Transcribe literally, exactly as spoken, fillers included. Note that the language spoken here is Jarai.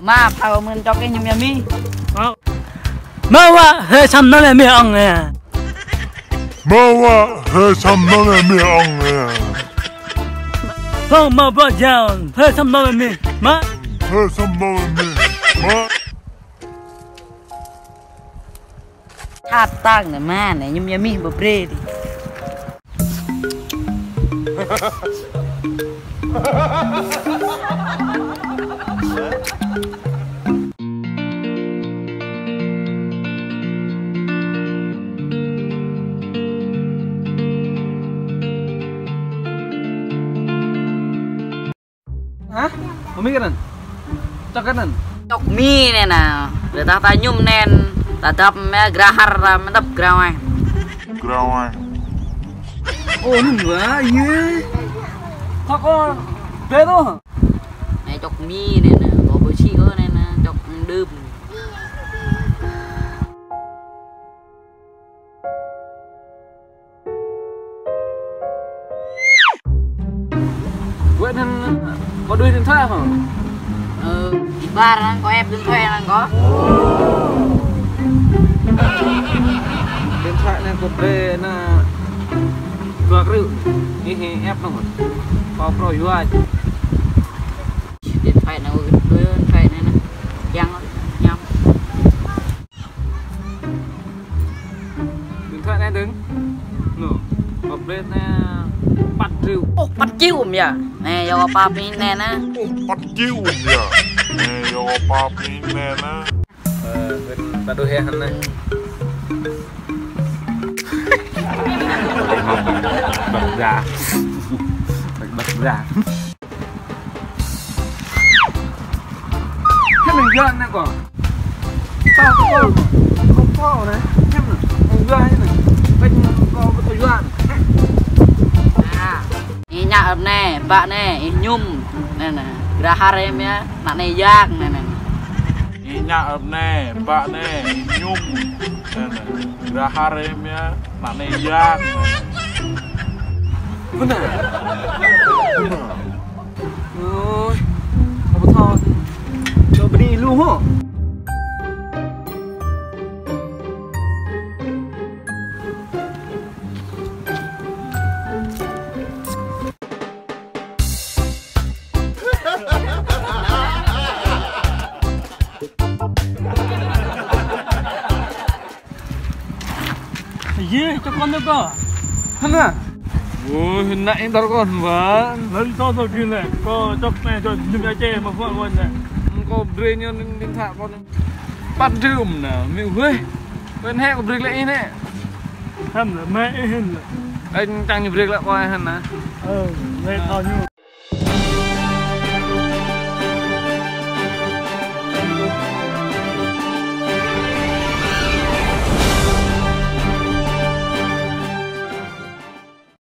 Mă, phao mưn čŏk ih ñum ia mih. Mă wă, hơi săm nă lĕ mih ong ih. Mă wă, hơi săm nă lĕ mih ong ih. Hông mă bă jao, hơi săm nă lĕ mih. Mă. Hơi săm nă lĕ mih. Mă. Hăt tăng anai mă anai, ñum ia mih ƀu brơi đĭ. Hă? Ơ mih kơ anŭn? Čŏk kơ anŭn? Čŏk mih anai nă. Rơtah ta ñum anŭn. Ta dăp mă grahar ta mă dăp grawai. Grawai. Ơ, anŭn wa, yơh. Kâo, kâo, dê tu. Anai čŏk mih anai nă. Kâo ƀu sĭ ôh anai nă. Čŏk đưm. Wơ̆t anŭn, kâo đuaĭ điện thoại hă? Ơ, ih ƀar anŭn, kâo ĕp điện thoại anŭn kâo. Điện thoại anai kâo brơi anŭn dua krư̆. Ih ĕp anŭn. Kâo phrâo yua. Điện thoại anŭn, điện thoại anŭn. Yang, yang. Điện thoại anai dơ̆ng. Nô, update anai păt triệu. Ơ, păt triệu ăm ia. Anai, yua kơ pap ih anai nă. Ơ, păt triệu ăm ia. Anai, yua kơ pap ih anai nă. Ơ, bên ta đuaĭ hă anai. Bật ra. Bật ra. Hiư̆m anŭn yua anai kâo. Tao tao kâo. Kâo kâo anai. Hiư̆m anŭn. Anŭn yua anai. Pĕ kâo ƀu tơyua anai. Ih ñă ăp anai, ƀă anai, ih ñum. Anai nă. Grahar ih mă ia, ană anai yak anai nă. Ih ñă ăp anai, ƀă anai, ih ñum. Anai nă. Grahar ih mă ia, ană anai yak anai nă. Bơnă. Bơnă. Ơi, apa thâo? Kâo bơni lu hŏ. Yơh, čŏk kơ anŭn kâo. Hơnă. Ơ, hơnă ih dăr kâo, ƀă. Lăi tơl tơl gih lĕ. Kâo čŏk anai, čŏk ñum ia čê, mă phuă kâo anai. Kâo brơi ñu anŭn điện thoại kâo anŭn. Păt triệu anŭn, mĭ weh. Kâo hĕ kâo brơi lĕ ih anai. Hăm lĕ, mă ih hăm lĕ. Ơi, čang ñu brơi lĕ kâo hăm anai. Ơ, lĕ kâo ñu.